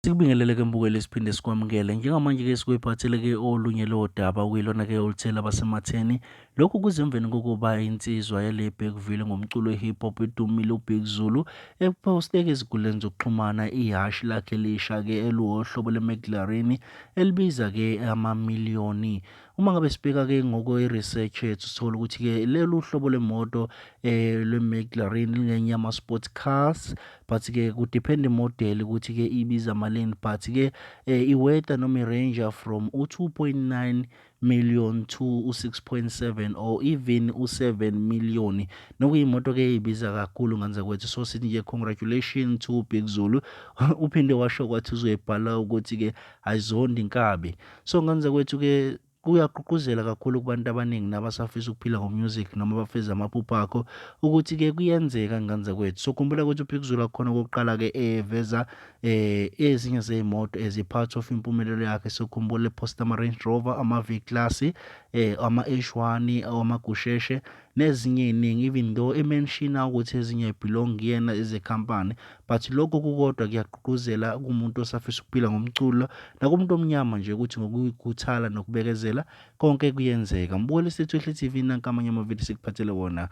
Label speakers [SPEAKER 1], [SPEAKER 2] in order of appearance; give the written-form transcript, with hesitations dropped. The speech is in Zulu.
[SPEAKER 1] Sikubingelele-ke mbukeli, siphinde sikwamukele. Njengamanje-ke sikuyiphathele-ke olunye lodaba okuyilona-ke oluthela abasematheni. Lokhu kuze emveni kokuba insizwa yale Bergville ngomculo we-hip hop edumile uBig Zulu ephoste-ke ezinkundleni zokuxhumana ihhashi lakhe elisha-ke eluwohlobo lwe-McLaren elibiza-ke amamiliyoni. Uma ngabe sibheka-ke ngokwe-research yethu, sithola ukuthi-ke lelu hlobo lwemoto lwe-McLaren lingenye yama-sport cars, but-ke ku-depend imodeli ukuthi-ke ibiza malini, but-ke i-worth noma i-range from u-2.9 million to u-6.7 or even u-7 million, nokuyimoto-ke eyibiza kakhulu, ngane zakwethu. So sithi nje congratulations to Big Zulu. Uphinde washo kwathi uzoyibhala ukuthi-ke ayizondi inkabi. So ngane zakwethu-ke, kuyagqugquzela kakhulu kubantu abaningi nabasafisa ukuphila ngo-music noma bafeza amaphupho akho ukuthi-ke kuyenzeka, ngane zakwethu. So khumbula ukuthi uBig Zulu akhona okokuqala-ke eveza ezinye zey'moto as a part of impumelelo yakhe. So khumbula ephosta ama-Range Rover, ama-V Class, ama-H1, amagusheshe nezinye ey'ningi, even though e-mentiona ukuthi ezinye belong kuyena as a company, but lokho kukodwa kuyagqugquzela kumuntu osafisa ukuphila ngomculo nakumuntu omnyama nje ukuthi ngokukhuthala nokubekezela konke kuyenzeka. Mbukeli, Sethu Ehle TV, nanka amanye amavidiyo sikuphathele wona.